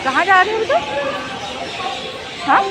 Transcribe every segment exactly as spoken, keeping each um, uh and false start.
कहाँ जा रहे हो तुम? हाँ।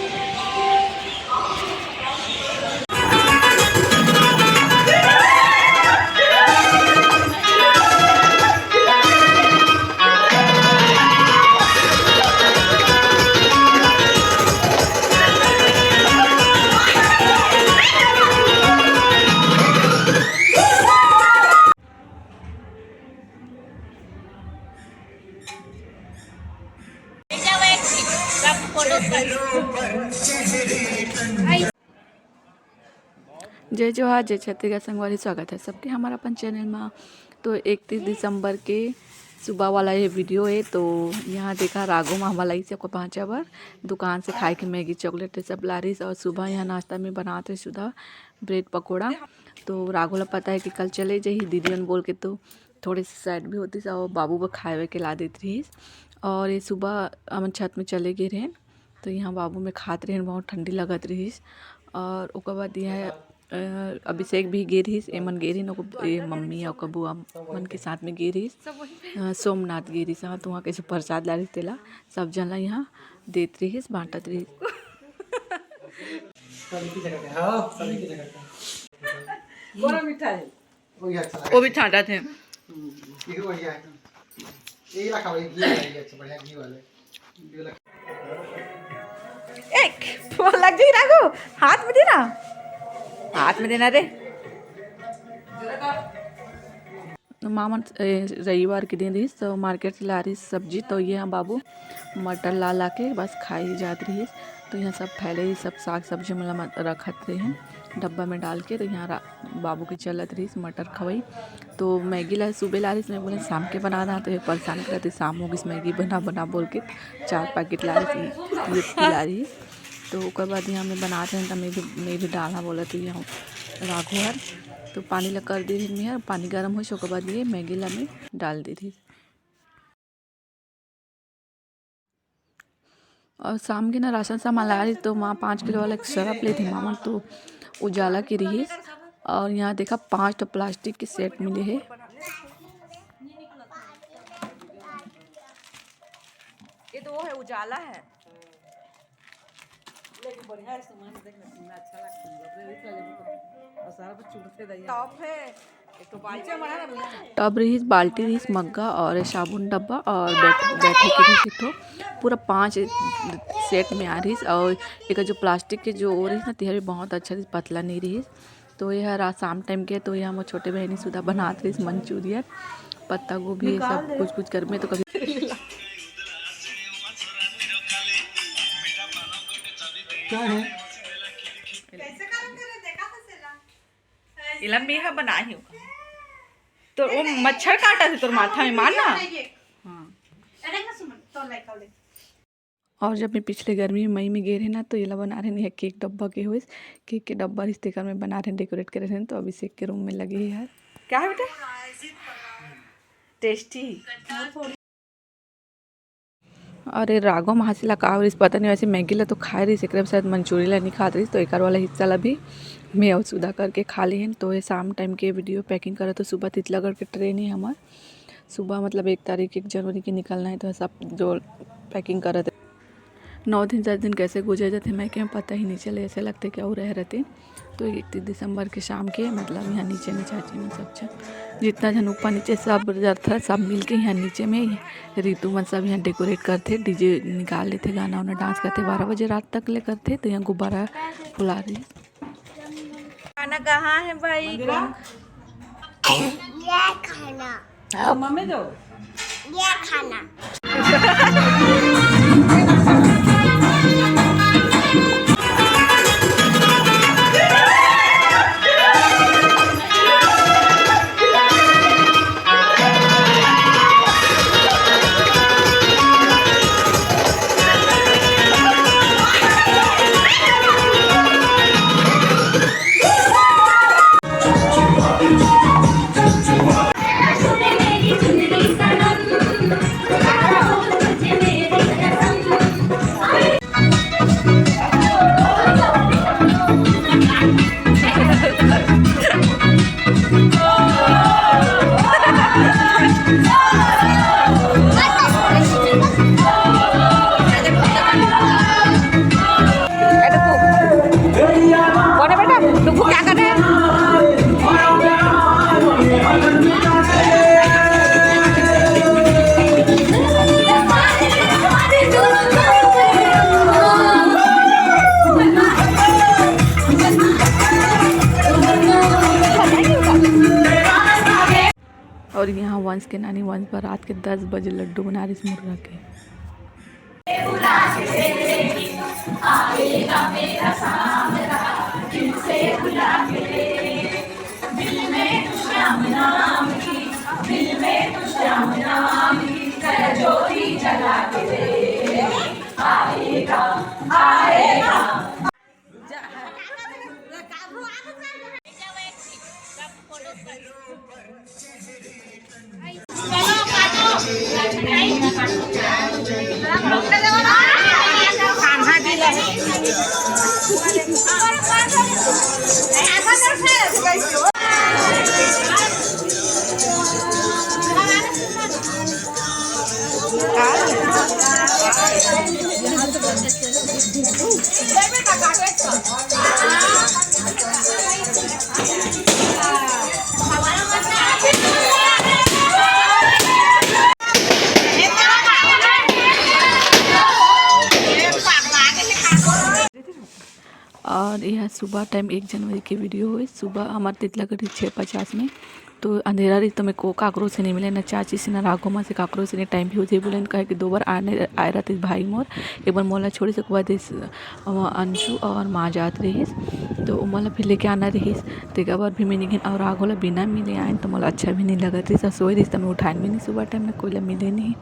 जय जोहार, जय छत्तीसगढ़ संगवारी, स्वागत है सबके हमारा अपन चैनल में। तो इकतीस दिसंबर के सुबह वाला ये वीडियो है। तो यहाँ देखा, राघो मामा लाई से को पहुँचा बर दुकान से खाए के मैगी, चॉकलेट, ये सब ला रही। और सुबह यहाँ नाश्ता में बनात रही सुधा ब्रेड पकौड़ा। तो राघो ला पता है कि कल चले जाही दीदी मन बोल के, तो थोड़े से सैड भी होतिस और बाबू बर खाए के ला देत रहिस। और ये सुबह हमन छत में चले गए रहेन, तो यहाँ बाबू में खात रहेन, बहुत ठंडी लगत रहिस। और ओकर बाद यहाँ अ, अभिषेक भी गे रहिस, एमन गे रहिन, ओकर, ये मम्मी अउ ओकर बुआ मन के साथ में गे रहिस। अ, सोमनाथ गे रहिस, हाँ, तो वहाँ कैसे प्रसाद ला रहिस, तेला सब जन ला यहाँ देत रहिस, बांटत रहिस। सब एक ही जगह का, हाँ, सब एक ही जगह का। कोरा मीठा है। वो भी अच्छा लगा। वो भी छांटा थे। हम्म, ये भी बढ़िया है। ये रखा भाई, घी वाला, ये अच्छा, बढ़िया घी वाला है। घी वाला। एक, वो लग जाई राघो, हाथ में देना, हाथ में देना रे। मामन, ए, रविवार के दिन रहिस, तो मार्केट से ला रहिस सब्जी, तो ये ह बाबू मटर ला ला के बस खाई जात रहिस। तो यहाँ सब फैले ही, सब साग सब्जी मन ला मत-, रखत रहिन डब्बा में डाल के। तो यहाँ रा-, बाबू के चलत रहिस मटर खवई। तो मैगी ला सुबह ला रहिस, मैं बोले शाम के बना दा, तो ये परेशान करत रहिस, शाम हो गिस, मैगी बना बना बोल के चार पैकेट ला रहिस, ये ला रहिस। तो ओकर बाद यहाँ मैं बनात रहेन, त मैं भी, मैं भी डालना बोला, तो यहाँ राघो हर तो पानी ला कर दे रहिन मैं हर, पानी गरम होइस, ओकर बाद ये मैगी ला मैं डाल दे रहिस। और शाम के ना राशन सामान लाए रहिस, तो माँ पाँच किलो वाला एक सरफ लेथे मामन, तो उजाला के रहिस। और यहाँ देखा, पाँच ठो प्लास्टिक के सेट मिले हे। ये तो वो है, उजाला है। लेकिन बढ़िया है सामान, देख ना, कितना अच्छा लगता है। और सारा कुछ चुरते रहिए। टॉप है। टब रहिस, बाल्टी रहिस, मग्गा और साबुन डब्बा और बैठ-, बैठे के रहिस एक ठो। पूरा पाँच सेट में आ रहिस। और एक जो प्लास्टिक के जो वो रहिस ना, तेहर भी बहुत अच्छा रहिस, पतला नहीं रहिस। तो ये हर आज शाम टाइम के, तो ये हमर छोटे बहनी सुधा बनात रहिस मंचूरियन, पत्ता गोभी, ये सब कुछ कुछ कर में तो कभी क्या है? एला मेहा बनाए हे ओकर। तो वो मच्छर काटा थे तोर माथा में, मान ना। हाँ। और जब मैं पिछले गर्मी में मई में गे रहे ना, तो एला बना रहे हैं, केक डब्बा के होइस, केक के डब्बा रिश्ते कर में बना रहे हैं, डेकोरेट करे रहे हैं, तो अभिषेक के रूम में लगे है यार। क्या है बेटा? टेस्टी। अरे राघो महासी ला का रहिस पता नहीं, वैसे मैगी ला तो खाए रहिस, एकरे में शायद मंचूरियन ला नहीं खात रहिस, तो एकर वाला हिस्सा ला भी मैं अउ सुधा करके खा लेहन। तो ये शाम टाइम के वीडियो पैकिंग करत, तो सुबह तितलागढ़ के ट्रेन है हमार, सुबह मतलब एक तारीख एक जनवरी के निकलना है, तो सब जो पैकिंग करत नौ दिन दस दिन कैसे गुजर जाते, मैं क्या पता ही नहीं चले, ऐसे लगते कि और रह रहते। तो इकतीस दिसंबर के शाम के मतलब यहाँ नीचे में चाची मन सब झन, जितना झन ऊपर नीचे सब रहता, सब मिलके यहाँ नीचे में रितु मन सब यहाँ डेकोरेट करथे, डीजे निकाल लेथे, गाना वाना डांस करथे, बारह बजे रात तक ले करथे। तो यहाँ गुब्बारा फुला रही। खाना कहाँ है भाई? ये खाना। हाँ, मम्मी दो। ये खाना। के नानी वंश बर रात के दस बजे लड्डू बना रहिस मुर्रा के। और यह सुबह टाइम एक जनवरी के वीडियो है। सुबह हमार तितला करी छः पचास में, तो अंधेरा रही तो मैं को काकरो से नहीं मिले, ना चाची से, ना राघो माँ से, काकरो से नहीं। टाइम भी हो जाए बोले, कहे कि दो बार आने आए रहते भाई मोर, एक बार मोला छोड़िस, ओकर बाद इस, अ, अंशु और माँ जात रहिस, तो मोला फिर लेके आना रहिस, तेकर बर भी मैं नहीं गेन। और राघो ला बिना मिले आएन तो मोला अच्छा भी नहीं लगत रहिस, और सोए रहिस तो मैं उठाएन भी नहीं सुबह टाइम में, कोई ला मिले नहीं।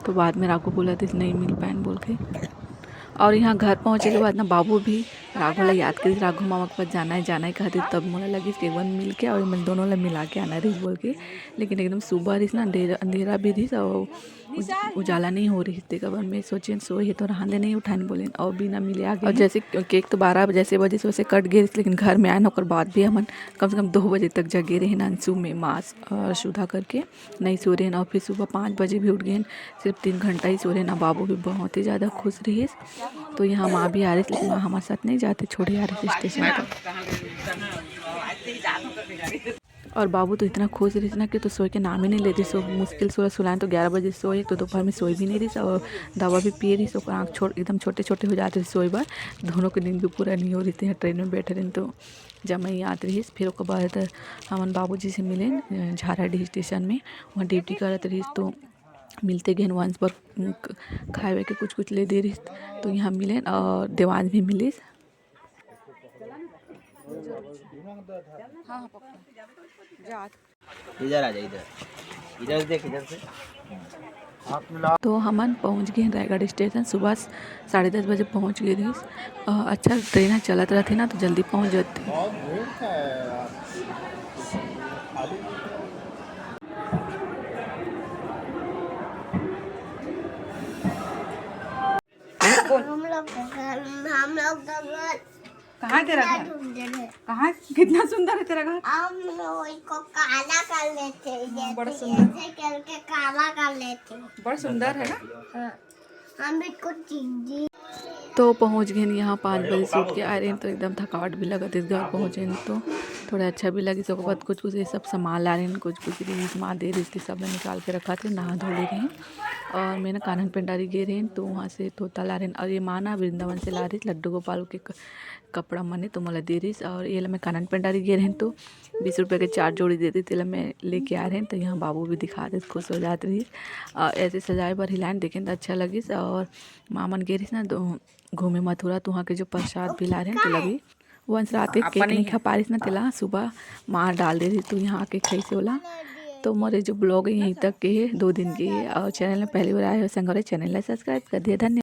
तो बाद में राघो बोला, "नहीं मिल पाएन," बोल के। और यहाँ घर पहुँचे के बाद ना बाबू भी राघो ला याद करिस, राघो मामा के पास जाना है, जाना है कहते, तब मोला लगिस कि एक बार मिल के और मैं दोनों ला मिला के आना रहिस बोल के। लेकिन एकदम सुबह रहिस ना, अंधेरा, अंधेरा भी रहिस और उज-, उजाला नहीं हो रहिस, तेकर बर मैं सोचेन सोए हे तो रहन दे, नहीं उठाएन बोलेन और बिना मिले आ गे। और जैसे केक तो बारह बजे से, वैसे कट गे रहिस, लेकिन घर में आएन ओकर बाद भी हमन कम से कम दो बजे तक जगे रहेन अंशु में माँ और सुधा करके। नहीं सो रहेन और फिर सुबह पाँच बजे भी उठ गेन, सिर्फ तीन घंटा ही सो रहेन। बाबू भी बहुत ही ज़्यादा खुश रहिस। तो यहाँ माँ भी आ रहिस, लेकिन माँ हमारे साथ नहीं जाते, छोड़े आ रहिस स्टेशन पर। और बाबू तो इतना खुश रहिस ना कि तो सोए के नाम ही नहीं लेते। सो मुश्किल से ओला सुलाएन तो ग्यारह बजे सोए, तो दोपहर में सोए भी नहीं रहिस और दवा भी पिए रहिस। ओकर आँख छोट, एकदम छोटे छोटे हो जाते रहिस सोए बर। दोनों के नींद भी पूरा नहीं हो रहिस, ट्रेन में बैठे रहेन तो जब मैं याद रहिस। फिर ओकर बाद हमन बाबूजी से मिलेन, अ, झाराडीह स्टेशन में, वहाँ ड्यूटी करत रहिस, तो मिलते गेन वंश बर, अ, क-, खाए के कुछ कुछ ले दे रहिस, तो यहाँ मिलेन और देवांश भी मिलिस। इधर आ जा, इधर, इधर से देख, इधर से। तो हमन पहुंच गे रायगढ़ स्टेशन। सुबह साढ़े दस बजे पहुंच गे रहिस। अ, अच्छा, ट्रेन ह चलत रहिथे ना, तो जल्दी पहुंच जाथे। हम लोग का घर, हम लोग का घर कहाँ है तेरा घर? ढूंढ रहे हैं। कहाँ? कितना सुंदर है तेरा घर। हम लोग इसको काला कर लेते हैं, हाँ, बड़ा जैसे सुंदर। ऐसे करके काला कर लेते हैं। बड़ा सुंदर है ना? हाँ। हम इसको चिंदी। तो पहुँच गेन यहाँ पाँच बजे से उठ के आए रहेन, तो एकदम थकावट भी लगत रहिस घर पहुँचे तो थोड़ा अच्छा भी लगिस। ओकर बाद कुछ कुछ ये सब सामान ला रहेन, कुछ कुछ रहिस माँ दे रहिस, सब ला निकाल के रखत रहेन, नहा धो ले रहेन। और मैं ना कानन पेंडारी गे रहेन, तो वहाँ से तोता ला रहेन, और ये माँ ना वृंदावन से ला रहिस लड्डू गोपाल के क-, कपड़ा मने तो मोला दे रहिस, और ये ला मैं कानन पेंडारी गे रहेन तो बीस रुपये के चार जोड़ी दे रहिस, तेला मैं लेके आ रहेन। तो यहाँ बाबू भी दिखा रहिस, खुश हो जात रहिस। और ऐसे सजाए बर हिलाएन देखेन तो अच्छा लगिस। और माँ मन गे रहिस ना तो घूमे मथुरा, तो वहाँ के जो प्रसाद भी ला रहेन तेला भी वंश रात के केक नहीं खा पारिस ना, तेला सुबह माँ डाल दे रहिस, तो यहाँ आके खाइस ओला। तो मोर ये जो ब्लॉग है यहीं तक के है, दो दिन के है। और चैनल में पहली बार आए हो संगवारी, चैनल ला सब्सक्राइब कर दिया। धन्यवाद।